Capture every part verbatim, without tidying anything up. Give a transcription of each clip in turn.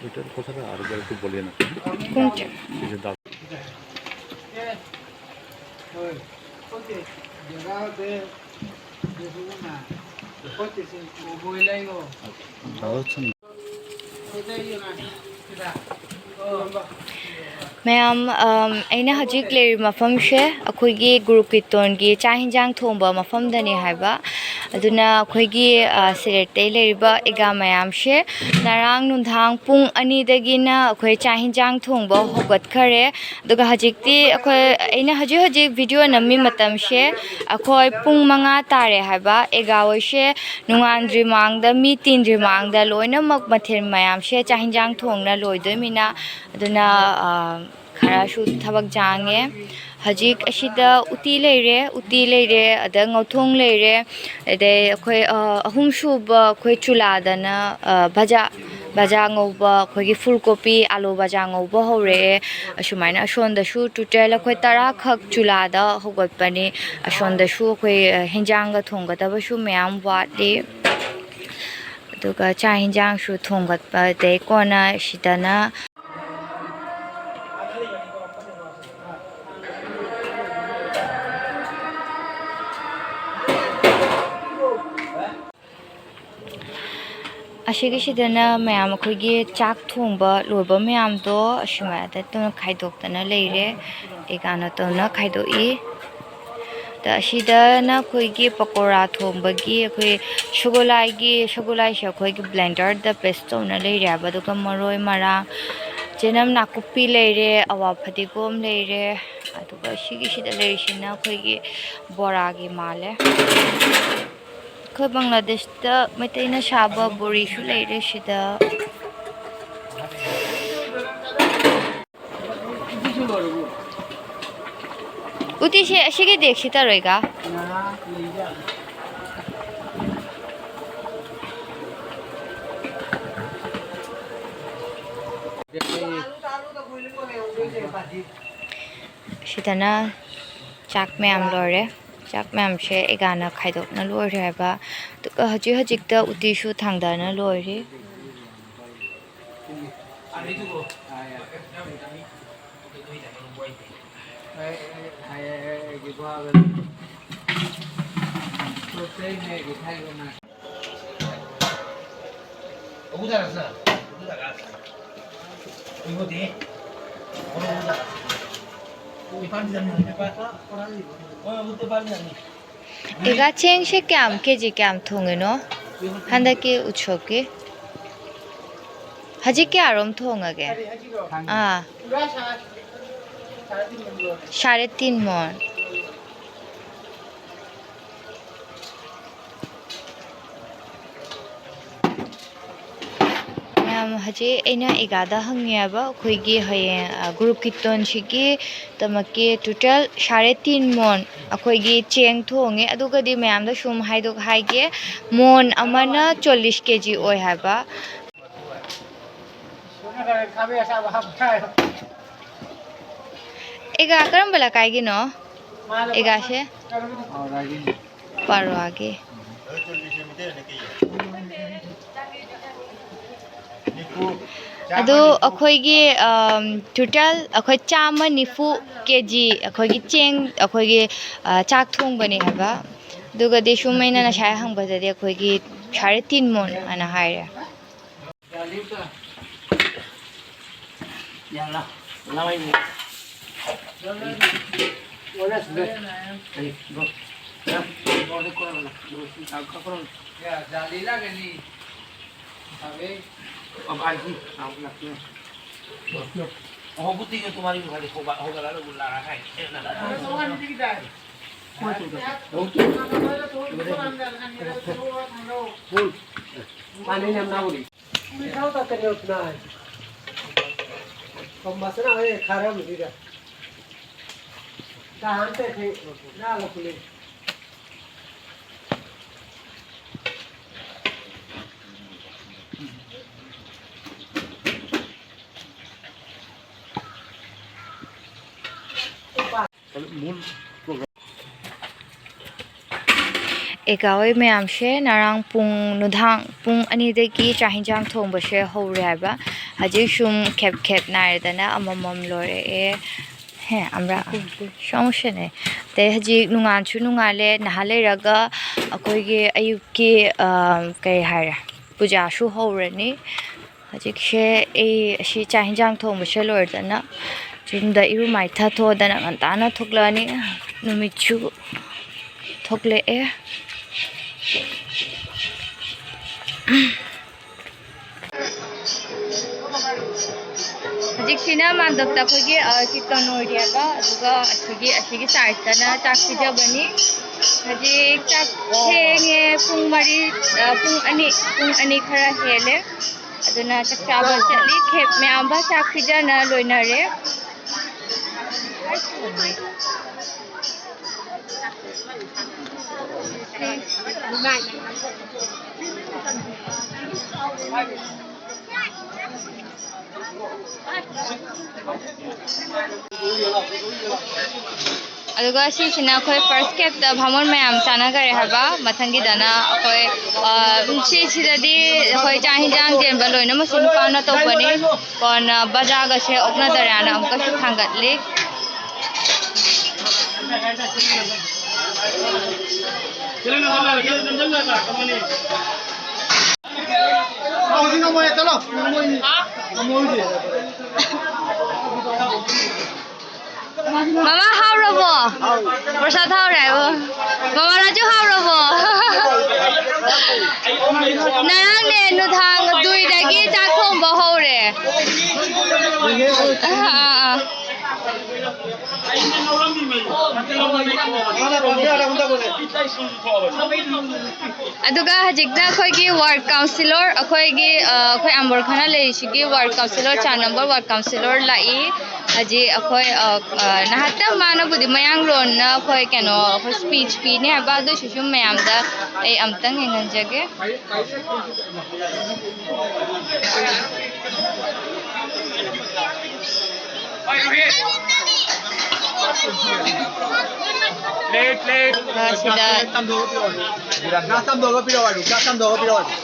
এটা কথা আর একবার একটু বলিয়ে না। কোনটা? এই যে দাগ। দাগ হচ্ছে না। ꯃꯌꯥꯝ, ꯑꯝ, ꯑꯩꯅ ꯍꯧꯖꯤꯛ ꯂꯩꯔꯤꯕ ꯃꯐꯝꯁꯦ ꯑꯩꯈꯣꯏꯒꯤ ꯒꯨꯔꯨ ꯀꯤꯔꯇꯣꯟꯒꯤ ꯆꯥꯛ ꯍꯤꯟꯖꯥꯡ ꯊꯣꯡꯕ ꯃꯐꯝꯗꯅꯤ ꯍꯥꯏꯕ꯫ ꯑꯗꯨꯅ ꯑꯩꯈꯣꯏꯒꯤ, ꯑ, ꯁꯤꯂꯦꯠꯇꯩ ꯂꯩꯔꯤꯕ ꯑꯦꯒꯥ ꯃꯌꯥꯝꯁꯦ ꯉꯔꯥꯡ ꯅꯨꯡꯗꯥꯡ ꯄꯨꯡ ꯑꯅꯤꯗꯒꯤꯅ ꯑꯩꯈꯣꯏ ꯆꯥꯛ ꯍꯤꯟꯖꯥꯡ ꯊꯣꯡꯕ ꯍꯧꯒꯠꯈꯔꯦ꯫ ꯑꯗꯨꯒ ꯍꯧꯖꯤꯛꯇꯤ ꯑꯩꯈꯣꯏ, ꯑꯩꯅ ꯍꯧꯖꯤꯛ ꯍꯧꯖꯤꯛ ꯚꯤꯗꯤꯑꯣ ꯅꯝꯃꯤ ꯃꯇꯝꯁꯦ ꯑꯩꯈꯣꯏ ꯄꯨꯡ ꯃꯉꯥ ꯇꯥꯔꯦ ꯍꯥꯏꯕ꯫ ꯑꯦꯒꯥ ꯍꯣꯏꯁꯦ ꯅꯣꯡꯉꯥꯟꯗ꯭ꯔꯤ ꯃꯥꯡꯗ, ꯃꯤ ꯇꯤꯟꯗ꯭ꯔꯤ ꯃꯥꯡꯗ ꯂꯣꯏꯅꯃꯛ ꯃꯊꯦꯜ ꯃꯌꯥꯝꯁꯦ ꯆꯥꯛ ꯍꯤꯟꯖꯥꯡ ꯊꯣꯡꯅ ꯂꯣꯏꯗꯣꯏꯃꯤꯅ, ꯑꯗꯨꯅ, ꯑ, ꯈꯔꯁꯨ ꯊꯕꯛ ꯆꯥꯡꯉꯦ꯫ ꯍꯧꯖꯤꯛ ꯑꯁꯤꯗ ꯎꯇꯤ ꯂꯩꯔꯦ, ꯎꯇꯤ ꯂꯩꯔꯦ, ꯑꯗ ꯉꯧꯊꯣꯡ ꯂꯩꯔꯦ, ꯑꯗꯩ ꯑꯩꯈꯣꯏ, ꯑ, ꯑꯍꯨꯝꯁꯨꯕ ꯑꯩꯈꯣꯏ ꯆꯨꯂꯥꯗꯅ, ꯑ, ꯚꯖꯥ, ꯚꯖꯥ ꯉꯧꯕ, ꯑꯩꯈꯣꯏꯒꯤ ꯐꯨꯜ ꯀꯣꯕꯤ ꯑꯥꯂꯨ ꯚꯖꯥ ꯉꯧꯕ ꯍꯧꯔꯛꯑꯦ꯫ ꯑꯁꯨꯃꯥꯏꯅ ꯑꯁꯣꯝꯗꯁꯨ total ꯑꯩꯈꯣꯏ ꯇꯔꯥꯈꯛ ꯆꯨꯂꯥꯗ ꯍꯧꯒꯠꯄꯅꯤ꯫ ꯑꯁꯣꯝꯗꯁꯨ ꯑꯩꯈꯣꯏ, ꯑ, ꯍꯤꯟꯖꯥꯡꯒ ꯊꯣꯡꯒꯗꯕꯁꯨ ꯃꯌꯥꯝ ꯋꯥꯠꯂꯤ꯫ ꯑꯗꯨꯒ ꯆꯥꯛ ꯍꯤꯟꯖꯥꯡꯁꯨ ꯊꯣꯡꯒꯠꯄ, ꯑꯗꯩ ꯀꯣꯟꯅ ꯁꯤꯗꯅ ꯑꯁꯤꯒꯤꯁꯤꯗꯅ ꯃꯌꯥꯝ ꯑꯩꯈꯣꯏꯒꯤ ꯆꯥꯛ ꯊꯣꯡꯕ ꯂꯣꯏꯕ ꯃꯌꯥꯝꯗꯣ ꯑꯁꯨꯃꯥꯏꯅ ꯇꯧꯅ ꯈꯥꯏꯗꯣꯛꯇꯅ ꯂꯩꯔꯦ꯫ ꯑꯦꯒꯥꯅ ꯇꯧꯅ ꯈꯥꯏꯗꯣꯛꯏ꯫ ꯑꯗ ꯑꯁꯤꯗꯅ ꯑꯩꯈꯣꯏꯒꯤ ꯄꯀꯣꯔꯥ ꯊꯣꯡꯕꯒꯤ ꯑꯩꯈꯣꯏ ꯁꯒꯣꯂꯥꯏꯒꯤ, ꯁꯒꯣꯂꯥꯏꯁꯦ ꯑꯩꯈꯣꯏꯒꯤ blenderꯗ paste ꯇꯧꯅ ꯂꯩꯔꯦ ꯍꯥꯏꯕ꯫ ꯑꯗꯨꯒ ꯃꯔꯣꯏ ꯃꯔꯥꯡ, ꯆꯅꯝ, ꯅꯥꯀꯨꯞꯄꯤ ꯂꯩꯔꯦ, ꯑꯋꯥ ꯐꯗꯤꯒꯣꯝ ꯂꯩꯔꯦ꯫ ꯑꯗꯨꯒ ꯁꯤꯒꯤꯁꯤꯗ ꯂꯩꯔꯤꯁꯤꯅ ꯑꯩꯈꯣꯏꯒꯤ ꯕꯣꯔꯥꯒꯤ ꯃꯥꯜꯂꯦ꯫ ꯑꯩꯈꯣꯏ ꯕꯪꯒ꯭ꯂꯥꯗꯦꯁꯇ ꯃꯩꯇꯩꯅ ꯁꯥꯕ ꯕꯣꯔꯤꯁꯨ ꯂꯩꯔꯦ ꯁꯤꯗ꯫ ꯎꯇꯤꯁꯦ ꯑꯁꯤꯒꯤ ꯗꯦꯛꯁꯤ ꯇꯧꯔꯣꯏꯒ꯫ ꯁꯤꯗꯅ ꯆꯥꯛ ꯃꯌꯥꯝ ꯂꯣꯏꯔꯦ꯫ ꯆꯥꯛ ꯃꯌꯥꯝꯁꯦ ꯑꯦꯒꯥꯅ ꯈꯥꯏꯗꯣꯛꯅ ꯂꯣꯏꯔꯦ ꯍꯥꯏꯕ꯫ ꯑꯗꯨꯒ ꯍꯧꯖꯤꯛ ꯍꯧꯖꯤꯛꯇ ꯎꯇꯤꯁꯨ ꯊꯥꯡꯗꯅ ꯂꯣꯏꯔꯤ꯫ ꯑꯦꯒꯥ, ꯆꯦꯡꯁꯦ ꯀꯌꯥꯝ, ꯀꯦꯖꯤ ꯀꯌꯥꯝ ꯊꯣꯡꯉꯤꯅꯣ ꯍꯟꯗꯛꯀꯤ ꯎꯠꯁꯣꯞꯀꯤ? ꯍꯧꯖꯤꯛ ꯀꯌꯥꯔꯣꯝ ꯊꯣꯡꯉꯒꯦ? ꯑꯥ, ꯁꯥꯔꯦ ꯇꯤꯟ ꯃꯣꯟ꯫ ꯃꯌꯥꯝ, ꯍꯧꯖꯤꯛ ꯑꯩꯅ ꯑꯦꯒꯥꯗ ꯍꯪꯉꯦꯕ, ꯑꯩꯈꯣꯏꯒꯤ ꯍꯌꯦꯡ, ꯑ, ꯒꯨꯔꯨ ꯀꯤꯔꯇꯟꯁꯤꯒꯤ ꯗꯃꯛꯀꯤ ꯇꯣꯇꯦꯜ ꯁꯥꯔꯦ ꯇꯤꯟ ꯃꯣꯟ ꯑꯩꯈꯣꯏꯒꯤ ꯆꯦꯡ ꯊꯣꯡꯉꯦ꯫ ꯑꯗꯨꯒꯗꯤ ꯃꯌꯥꯝꯗ ꯁꯨꯝ ꯍꯥꯏꯗꯣꯛ ꯍꯥꯏꯒꯦ, ꯃꯣꯟ ꯑꯃꯅ ꯆꯣꯜꯂꯤꯁ ꯀꯦꯖꯤ ꯑꯣꯏ ꯍꯥꯏꯕ꯫ ꯑꯦꯒꯥ ꯀꯔꯝꯕ ꯂꯩꯀꯥꯏꯒꯤꯅꯣ? ꯑꯦꯒꯥꯁꯦ? ꯄꯥꯔꯣꯒꯤ꯫ ꯑꯗꯨ ꯑꯩꯈꯣꯏꯒꯤ, ꯑꯝ, ꯇꯣꯇꯦꯜ ꯑꯩꯈꯣꯏ ꯆꯥꯝꯃ ꯅꯤꯐꯨ ꯀꯦꯖꯤ ꯑꯩꯈꯣꯏꯒꯤ ꯆꯦꯡ, ꯑꯩꯈꯣꯏꯒꯤ, ꯑ, ꯆꯥꯛ ꯊꯣꯡꯕꯅꯦ ꯍꯥꯏꯕ꯫ ꯑꯗꯨꯒꯗꯤ ꯁꯨꯝ ꯑꯩꯅ ꯉꯁꯥꯏ ꯍꯪꯕꯗꯗꯤ ꯑꯩꯈꯣꯏꯒꯤ ꯁꯥꯔꯦ ꯇꯤꯟ ꯃꯣꯟ ꯑꯅ ꯍꯥꯏꯔꯦ꯫ पानी नहीं, हम ना बोली। मीठा होता तो नहीं उतना है। कम मसाला है, खारा मुझे का। कहाँ पे थे? ना लो पुलिस। मूल ꯑꯦꯒꯥ ꯍꯣꯏ ꯃꯌꯥꯝꯁꯦ ꯉꯔꯥꯡ ꯄꯨꯡ, ꯅꯨꯡꯗꯥꯡ ꯄꯨꯡ ꯑꯅꯤꯗꯒꯤ ꯆꯥꯛ ꯍꯤꯟꯖꯥꯡ ꯊꯣꯡꯕꯁꯦ ꯍꯧꯔꯦ ꯍꯥꯏꯕ꯫ ꯍꯧꯖꯤꯛ ꯁꯨꯝ ꯈꯦꯞ ꯈꯦꯞ ꯅꯥꯏꯔꯗꯅ ꯑꯃꯃꯝ ꯂꯣꯏꯔꯛꯑꯦ꯫ ꯍꯦ, ꯑꯃꯔꯛ ꯁꯣꯝꯁꯤꯅꯦ꯫ ꯑꯗꯩ ꯍꯧꯖꯤꯛ ꯅꯣꯡꯉꯥꯟꯁꯨ ꯅꯣꯡꯉꯥꯜꯂꯦ, ꯅꯍꯥꯛ ꯂꯩꯔꯒ ꯑꯩꯈꯣꯏꯒꯤ ꯑꯌꯨꯛꯀꯤ, ꯑ, ꯀꯩ ꯍꯥꯏꯔꯦ, ꯄꯨꯖꯥꯁꯨ ꯍꯧꯔꯅꯤ꯫ ꯍꯧꯖꯤꯛꯁꯦ ꯑꯩ ꯑꯁꯤ ꯆꯥꯛ ꯍꯤꯟꯖꯥꯡ ꯊꯣꯡꯕꯁꯦ ꯂꯣꯏꯔꯗꯅ ꯌꯨꯝꯗ ꯏꯔꯨ ꯃꯥꯏꯊ ꯊꯣꯛꯑꯗꯅ ꯉꯟꯇꯥꯅ ꯊꯣꯛꯂꯛꯑꯅꯤ꯫ ꯅꯨꯃꯤꯠꯁꯨ ꯊꯣꯛꯂꯛꯑꯦ꯫ ꯍꯧꯖꯤꯛꯁꯤꯅ ꯃꯥꯟꯗꯞꯇ ꯑꯩꯈꯣꯏꯒꯤ, ꯑ, ꯀꯤꯔꯇꯟ ꯑꯣꯏꯔꯤꯑꯕ, ꯑꯗꯨꯒ ꯑꯁꯤꯒꯤ, ꯑꯁꯤꯒꯤ ꯁꯥꯏꯠꯇꯅ ꯆꯥꯛ ꯄꯤꯖꯕꯅꯤ꯫ ꯍꯧꯖꯤꯛ ꯆꯥꯛ ꯊꯦꯡꯉꯦ, ꯄꯨꯡ ꯃꯔꯤ, ꯑ, ꯄꯨꯡ ꯑꯅꯤ, ꯄꯨꯡ ꯑꯅꯤ ꯈꯔ ꯍꯦꯜꯂꯦ꯫ ꯑꯗꯨꯅ ꯆꯥꯛ ꯆꯥꯕ ꯆꯠꯂꯤ꯫ ꯈꯦꯞ ꯃꯌꯥꯝ ꯑꯃ ꯆꯥꯛ ꯄꯤꯖꯅ ꯂꯣꯏꯅꯔꯦ꯫ ꯑꯗꯨꯒ ꯁꯤꯁꯤꯅ ꯑꯩꯈꯣꯏ ꯐꯥꯔꯁ ꯀꯦꯞꯇ ꯚꯥꯃꯣꯟ ꯃꯌꯥꯝ ꯆꯥꯅꯈꯔꯦ ꯍꯥꯏꯕ꯫ ꯃꯊꯪꯒꯤꯗꯅ ꯑꯩꯈꯣꯏ, ꯑ, ꯁꯤꯁꯤꯗꯗꯤ ꯑꯩꯈꯣꯏ ꯆꯥꯛ ꯍꯤꯟꯖꯥꯡ ꯆꯦꯟꯕ ꯂꯣꯏꯅꯃꯛꯁꯨ ꯅꯨꯄꯥꯅ ꯇꯧꯕꯅꯤ꯫ ꯀꯣꯟꯅ ꯕꯖꯥꯔꯒꯁꯦ ꯑꯣꯛꯅꯗꯔꯦꯅ ꯑꯃꯨꯛꯀꯁꯨ ꯊꯥꯡꯒꯠꯂꯤ꯫ ꯃꯃꯥ ꯍꯥꯎꯔꯕꯣ? ꯄ꯭ꯔꯁꯥꯗ ꯍꯥꯎꯔꯦ ꯍꯥꯏꯕꯣ? ꯃꯃꯥ ꯔꯥꯖꯨ ꯍꯥꯎꯔꯕꯣ? ꯉꯔꯥꯡꯅꯦ ꯅꯨꯡꯗꯥꯡ ꯗꯨꯏꯗꯒꯤ ꯆꯥꯛ ꯊꯣꯡꯕ ꯍꯧꯔꯦ꯫ ꯑꯥ, ꯑꯥ꯫ ꯑꯗꯨꯒ ꯍꯧꯖꯤꯛꯇ ꯑꯩꯈꯣꯏꯒꯤ ꯋꯥꯔꯗ ꯀꯥꯎꯟꯁꯤꯂꯔ, ꯑꯩꯈꯣꯏꯒꯤ, ꯑ, ꯑꯩꯈꯣꯏ ꯑꯃꯣꯔ ꯈꯥꯅ ꯂꯩꯔꯤꯁꯤꯒꯤ ꯋꯥꯔꯗ ꯀꯥꯎꯟꯁꯤꯂꯔ, ꯆꯥꯔ ꯅꯝꯕꯔ ꯋꯥꯔꯗ ꯀꯥꯎꯟꯁꯤꯂꯔ ꯂꯥꯛꯏ꯫ ꯍꯧꯖꯤꯛ ꯑꯩꯈꯣꯏ, ꯑ, ꯑ, ꯅꯍꯥꯛꯇꯪ ꯃꯥꯅꯕꯨꯗꯤ ꯃꯌꯥꯡꯂꯣꯟꯅ ꯑꯩꯈꯣꯏ ꯀꯩꯅꯣ, ꯑꯩꯈꯣꯏ ꯁ꯭ꯄꯤꯆ ꯄꯤꯅꯤ ꯍꯥꯏꯕ, ꯑꯗꯨꯏꯁꯨ ꯁꯨꯝ ꯃꯌꯥꯝꯗ ꯑꯩ ꯑꯝꯇꯪ ꯌꯦꯡꯍꯟꯖꯒꯦ꯫ Plate, plate. ꯑ, ꯁꯤꯗ ꯒ꯭ꯂꯥꯁ ꯇꯝꯊꯣꯛꯑꯒ ꯄꯤꯔꯛꯑꯣ ꯍꯥꯏꯕ꯫ ꯒ꯭ꯂꯥꯁ ꯇꯝꯊꯣꯛꯑꯒ ꯄꯤꯔꯛꯑꯣ ꯍꯥꯏꯕ꯫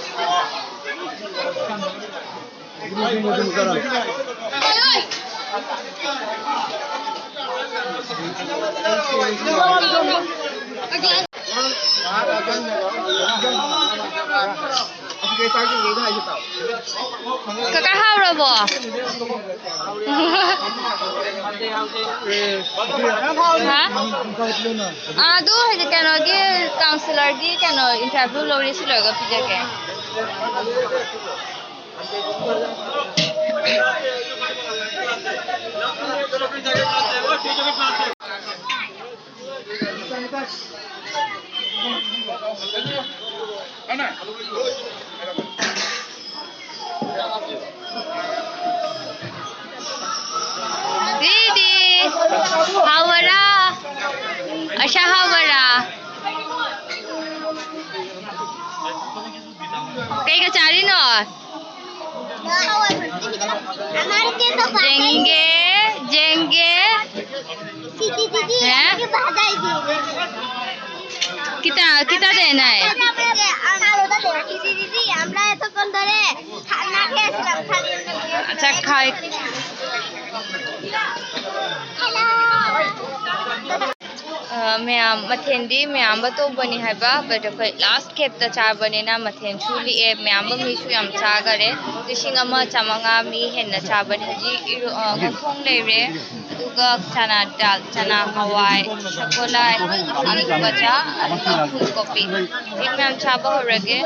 ꯀꯀꯥ, ꯍꯥꯎꯔꯕꯣ? ꯍꯥ? ꯑꯥ, ꯑꯗꯨ ꯍꯧꯖꯤꯛ ꯀꯩꯅꯣꯒꯤ, ꯀꯥꯎꯟꯁꯤꯂꯔꯒꯤ ꯀꯩꯅꯣ, ꯏꯟꯇꯔꯚ꯭ꯌꯨ ꯂꯧꯔꯤ, ꯁꯤ ꯂꯣꯏꯔꯒ ꯄꯤꯖꯒꯦ꯫ ꯗꯤꯗꯤ, ꯍꯥꯎꯕꯔꯥ? ꯑꯁꯥ, ꯍꯥꯎꯕꯔꯥ? ꯀꯩꯒ ꯆꯥꯔꯤꯅꯣ? ꯌꯦꯡꯒꯦ, ꯌꯦꯡꯒꯦ꯫ ꯍꯦ? ꯀꯤꯇꯥ, ꯀꯤꯇꯥ ꯗꯦꯅꯥꯏ꯫ ꯆꯠꯈꯥꯏ꯫ ꯑ, ꯃꯌꯥꯝ, ꯃꯊꯦꯜꯗꯤ ꯃꯌꯥꯝꯕ ꯇꯧꯕꯅꯤ ꯍꯥꯏꯕ, but ꯑꯩꯈꯣꯏ ꯂꯥꯁ ꯀꯦꯞꯇ ꯆꯥꯕꯅꯤꯅ ꯃꯊꯦꯜꯁꯨ ꯂꯤꯛꯑꯦ, ꯃꯌꯥꯝꯕ ꯃꯤꯁꯨ ꯌꯥꯝ ꯆꯥꯈꯔꯦ꯫ ꯂꯤꯁꯤꯡ ꯑꯃ ꯆꯥꯃꯉꯥ ꯃꯤ ꯍꯦꯟꯅ ꯆꯥꯕꯅꯤ꯫ ꯍꯧꯖꯤꯛ ꯏꯔꯣ-, ꯑ, ꯉꯧꯊꯣꯡ ꯂꯩꯔꯦ, ꯑꯗꯨꯒ ꯆꯅꯥ ꯗꯥꯜ, ꯆꯅꯥ ꯍꯋꯥꯏ, ꯁꯒꯣꯜ ꯍꯋꯥꯏ, ꯑꯂꯨ ꯚꯖꯥ, ꯑꯗꯨꯒ ꯐꯨꯜ ꯀꯣꯕꯤ꯫ ꯍꯧꯖꯤꯛ ꯃꯌꯥꯝ ꯆꯥꯕ ꯍꯧꯔꯒꯦ꯫